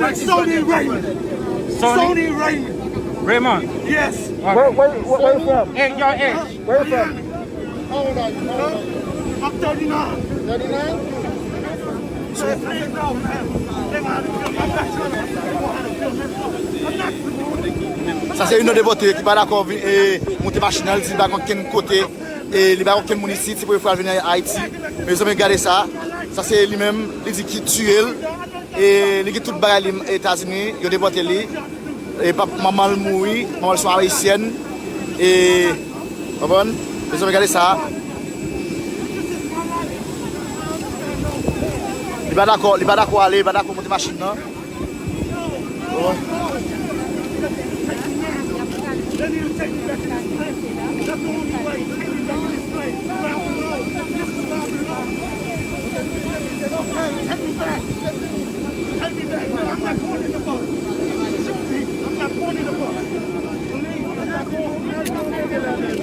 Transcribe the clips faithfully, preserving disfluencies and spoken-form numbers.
Sony Raymond. Sony? Sony Raymond. Raymond. Yes. Okay. Where, where, where, where you from? Hey, yo, hey. Where you from? Huh? I'm thirty-nine. Thirty-nine? Sa se youn nan depòte ki pa dakò vin, e, monte machin nan, li di li pa gen okenn kote, e, li pa gen okenn moun isit, se premye fwa l vin Ayiti. Mezanmi, gade sa. Sa se li menm, li di ki tiye l. E li gen tout bagay li Etazini, yo depòte li. E pap, manman l mouri, manman l se yon ayisyèn. E, konprann? Mezanmi, gade sa. Li pa dakò, li pa dakò ale, li pa dakò monte machin nan. Oh. Take me back. Take me back. No, I'm not going in the boat. Shoot me. I'm not going in the boat. Please, I'm not going in the boat.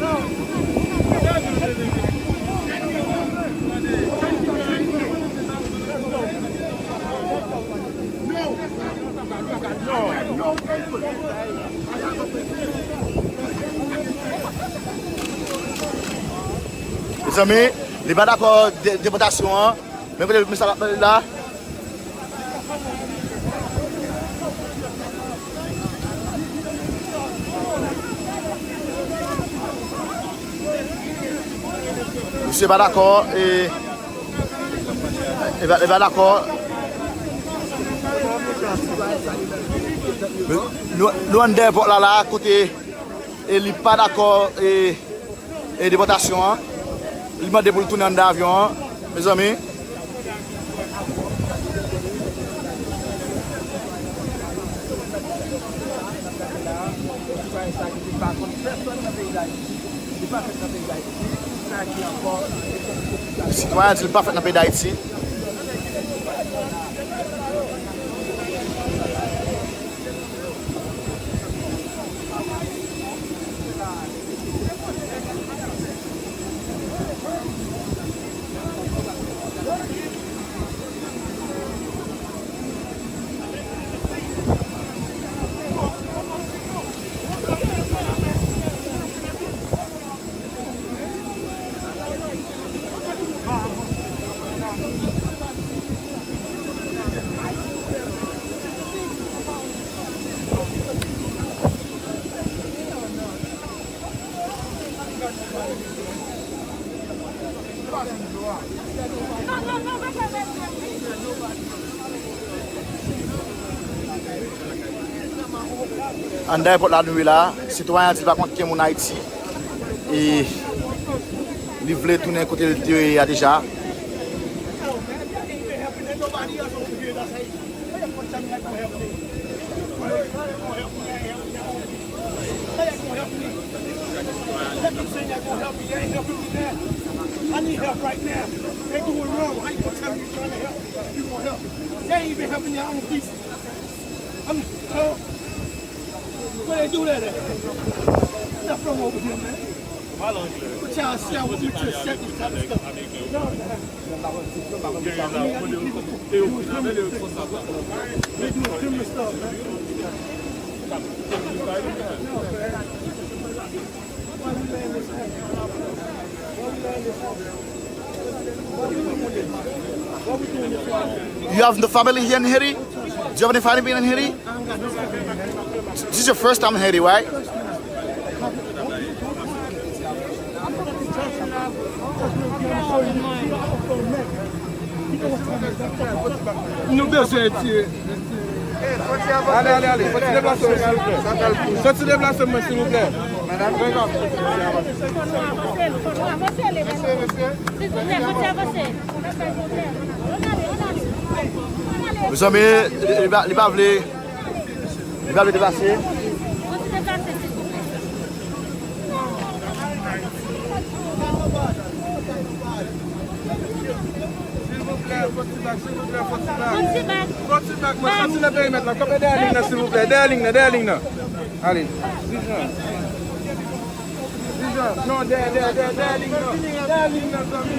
No. No. No. No paper. Mezanmi, li pa dakò de, depòtasyon an. Men kote mesye la, la. Misye pa dakò, e, e pa, e pa dakò. Nou, nou anndan èpòt la, la, kote, e, li pa dakò, e, e depòtasyon an. Li mande pou l tounen anndan avyon an, mezanmi. Sitwayen an di l pa fèt nan peyi Dayiti. Anndan èpòt la nou ye la, sitwayen an di l pa konn okenn moun Ayiti. E li vle tounen kote l te ye a deja. How you gonna tell me that gonna help me? How you gonna help me? I ain't helping you. How you gonna help me? That you saying that gonna help me? You ain't helping me now. I need help right now. They doing wrong. How you gonna tell me you trying to help? You gonna help? They ain't even helping their own people. I'm, uh, where they do that at? Nothing wrong over here, man. But y'all see, I want me to accept this type of stuff. No, man. You have the family here in Haiti? Do you have any family in Haiti? This is your first time in Haiti, right? Nou bezwen etire. Ale, ale, ale. Fò ti deplase w, silvouplè. Fò ti deplase mwen, silvouplè. Mezanmi, li pa, li pa vle, li pa vle deplase. Silvouplè, fò ti bak, silvouplè, fò ti bak. Fò ti bak. Fò ti bak, mwen soti nan perimèt la. Kanpe dèyè liy nan, silvouplè. Dèyè liy nan, dèyè liy nan. Ale. Di Jan. Di Jan. Non, dèyè, dèyè, dèyè, dèyè liy nan. Dèyè liy nan, zanmi.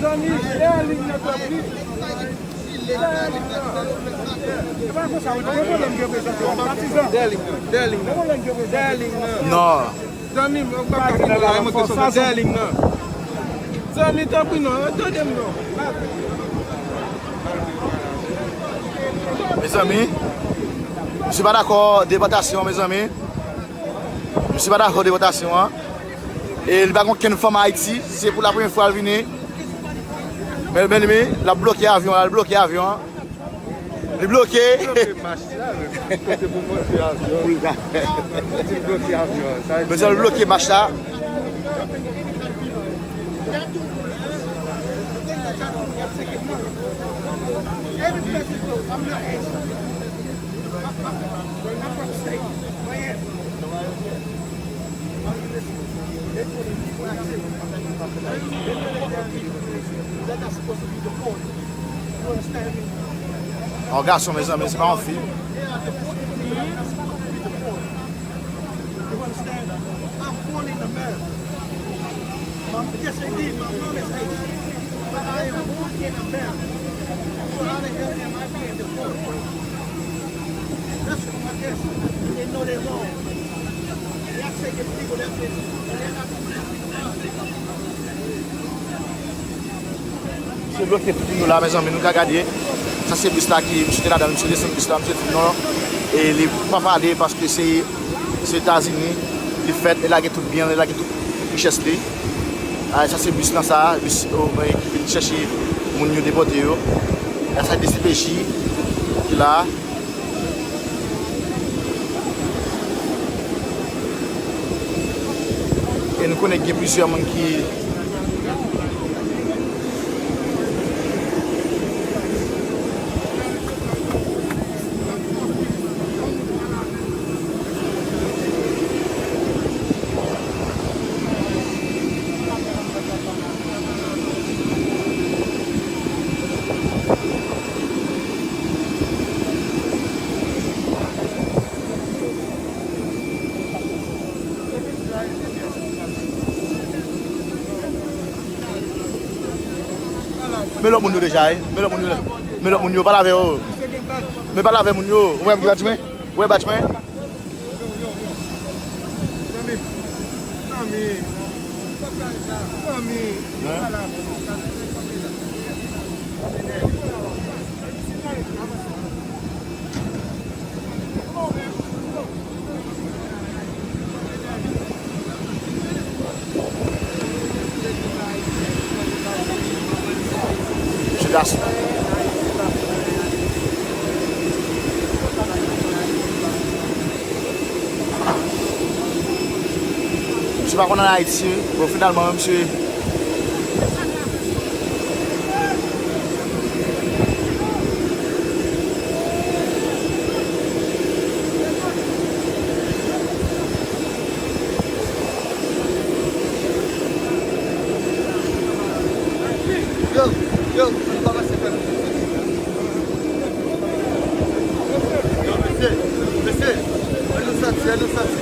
Zanmi, dèyè liy nan, tanpri. Dèyè liy nan. Dèyè liy nan, dèyè liy nan, dèyè liy nan. Non. Zanmi m, ou pa ka kite la, e montre sou dèyè liy nan. Zanmi, tanpri non, tande m non. Mezanmi, misye pa dakò depòtasyon, mezanmi. Misye pa dakò depòtasyon an. E li pa gen okenn fanm Ayiti. Se pou la premyè fwa l vini. Men, men, men, l ap bloke avyon an, l ap bloke avyon an. Li bloke. Bloke mach la, men. Kote pou monte avyon. Pou l ka. Li bloke avyon an. Sa vle di, mesye, l bloke mach la. Yon gason, mezanmi, se pa yon fi. Misye bloke tout moun yo la, mezanmi, nou ka gade. Sa se bis la ki misye te ladan, misye desann bis la, misye di non. E li pa pale paske se, se Etazini li fèt, li lage tout byen, li lage tout richès li. A, sa se bis lan sa, bis, o, ki vin chèche moun yo depòte yo. E sa D C P J ki la. E nou konnen gen plizyè moun ki Men lòt moun yo deja, wi. Men lòt moun yo. Men lòt moun yo, pale avè yo. Men pale avè moun yo. Ou wè m ki batch mwen? Ou wè batch mwen? Zanmi. Zanmi. Zanmi. Mesye Gaston. Misye pa konn al Ayiti, bon, finalman, misye. Yo, yo, ann kòmanse fè nou. Yo, mesye, mesye, ann nou sòti, ann nou sòti.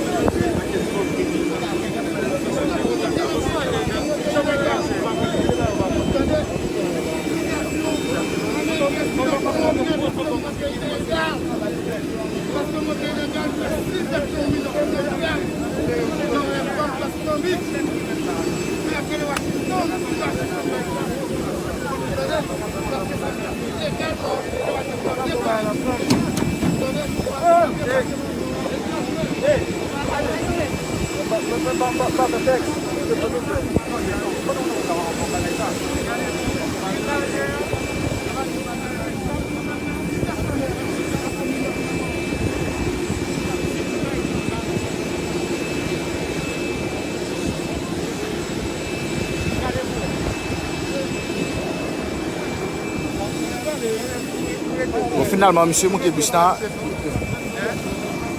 Bon, finalman, misye moute bis la.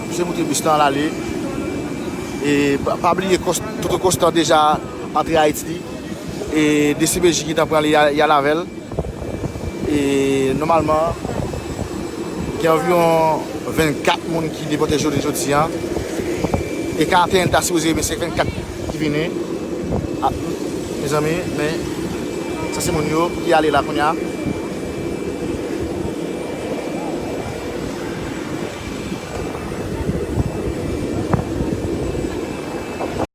Misye moute bis la, l ale. E pa, pa bliye, Kòs-, Toto Konstan deja antre Ayiti. E D C P J gentan pran li, y a, y al avè l. E nòmalman, gen anviwon vennkat moun ki depòte jounen jodi a. E karannteyen ta sipoze, men se vennkat ki vini. A, mezanmi, men sa se moun yo ki ale la kounye a.